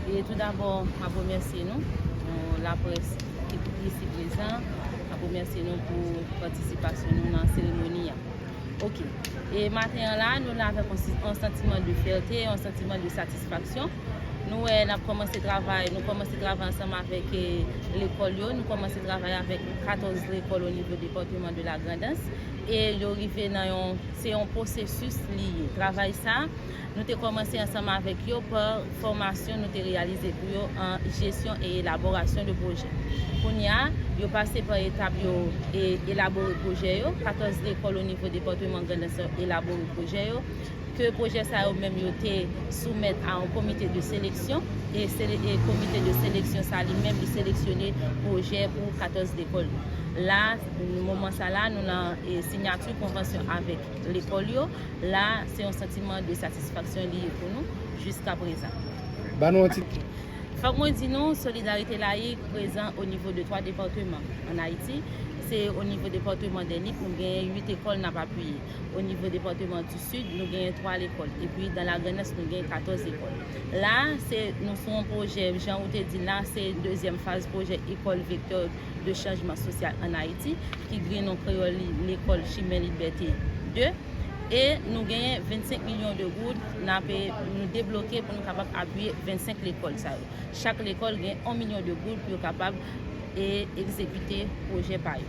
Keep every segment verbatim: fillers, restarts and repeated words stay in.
E tou dabò, m ap remèsye nou, nou laprès ki isi prezan, m ap remèsye nou pou patisipasyon nou nan seremoni a. Ok. E maten an la, nou la avèk yon si- yon santiman de fyète, yon santiman de satisfaksyon. Nou wè, n ap kòmanse travay, nou kòmanse travay ansanm avèk, eh, lekòl yo, nou kòmanse travay avèk katòz lekòl o nivo depatman de la Grandans. E yo rive nan yon, se yon pwosesis li ye. Travay sa, nou te kòmanse ansanm avèk yo pa fòmasyon nou te reyalize pou yo an jesyon e elaborasyon de pwojè. Kounye a, yo pase pa etap, yo e elabore pwojè yo. Katòz lekòl o nivo depatman Grandans yo elabore pwojè yo. Ke pwojè sa yo menm yo te soumèt a yon komite de seleksyon, e sele- e komite de seleksyon sa li menm li seleksyone pwojè pou katòz lekòl yo. La, moman sa la, nou nan, eh, siyati konvansyon avèk lekòl yo. La, se yon santiman de satisfaksyon li ye pou nou jiska prezan. Ba nou yon ti Fòk mwen di nou, Solidarité Laïque prezan o nivo de twa depatman ann Ayiti. Se o nivo depatman dè Nip, nou genyen uit lekòl n ap apiye. O nivo depatman di Sid, nou genyen twa lekòl. Epi, dan la Grandans, nou genyen katòz lekòl. La, se, nou sou yon pwojè, jan ou te di la, se dezyèm faz pwojè École Vecteur de Changement Social en Haïti, ki gen non kreyòl li Lekòl Chimen Libète de. E nou genyen vennsenk milyon de goud n ap, nou debloke pou nou kapab apiye vennsenk lekòl sa yo. Chak lekòl gen yon milyon de goud pou yo kapab, e, egzekite pwojè pa yo.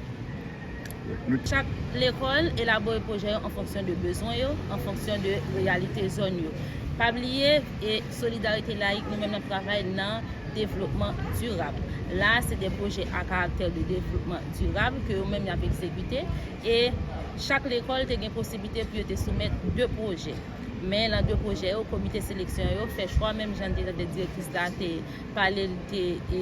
Chak lekòl elabore pwojè yo an fonksyon de bezwen yo, an fonksyon de reyalite zòn yo. Pa bliye, e, Solidarité Laïque, nou menm n ap travay nan devlopman dirab. La, se de pwojè a karaktè de devlopman dirab ke yo menm y ap egzekite. E chak lekòl te gen posiblite pou yo te soumèt de pwojè. Men nan de pwojè yo, komite seleksyon yo fè chwa, menm jan n te tande direktris la te pale, li te, e,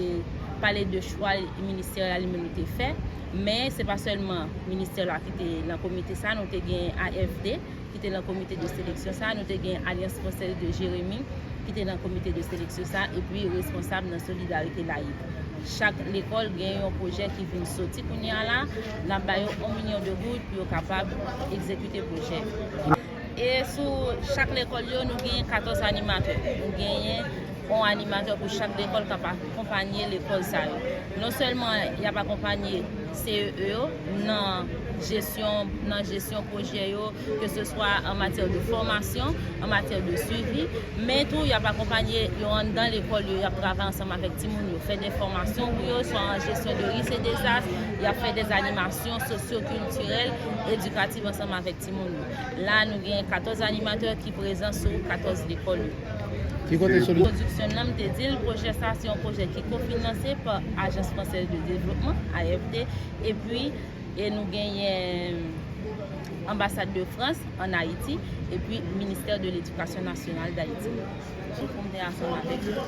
pale de chwa ministè a li menm li te fè. Men se pa sèlman ministè la ki te nan komite sa, nou te gen A F D ki te nan komite de seleksyon sa, nou te gen Alliance Française de Jérémie ki te nan komite de seleksyon sa, epi responsab nan Solidarité Laïque. Chak lekòl gen yon pwojè ki vin soti kounye a la, n ap ba yo yon milyon de goud pou yo kapab egzekite pwojè. E sou chak lekòl yo, nou genyen katòz animatè. Nou genyen yon animatè pou chak lekòl k ap akonpanye lekòl sa yo. Non sèlman y ap akonpanye C E E yo nan jesyon, nan jesyon pwojè yo, ke se swa an matyè de fòmasyon, an matyè de swivi, men tou y ap akonpanye yo anndan lekòl yo, y ap travay ansanm avèk timoun yo, fè de fòmasyon pou yo, swa an jesyon de risk e dezas, y ap fè de animasyon sosyokiltirèl, edikatif ansanm avèk timoun yo. La, nou gen katòz animatè ki prezan sou katòz lekòl yo. Ki kote soli- Pwodiksyon nan, m te di l, pwojè sa se yon pwojè ki kofinanse pa Agence Française de Développement, A F D, epi, e nou genyen Anbasad de Frans ann Ayiti, epi Ministè de Ledikasyon Nasyonal d Ayiti. Pou m te ansanm avèk yo.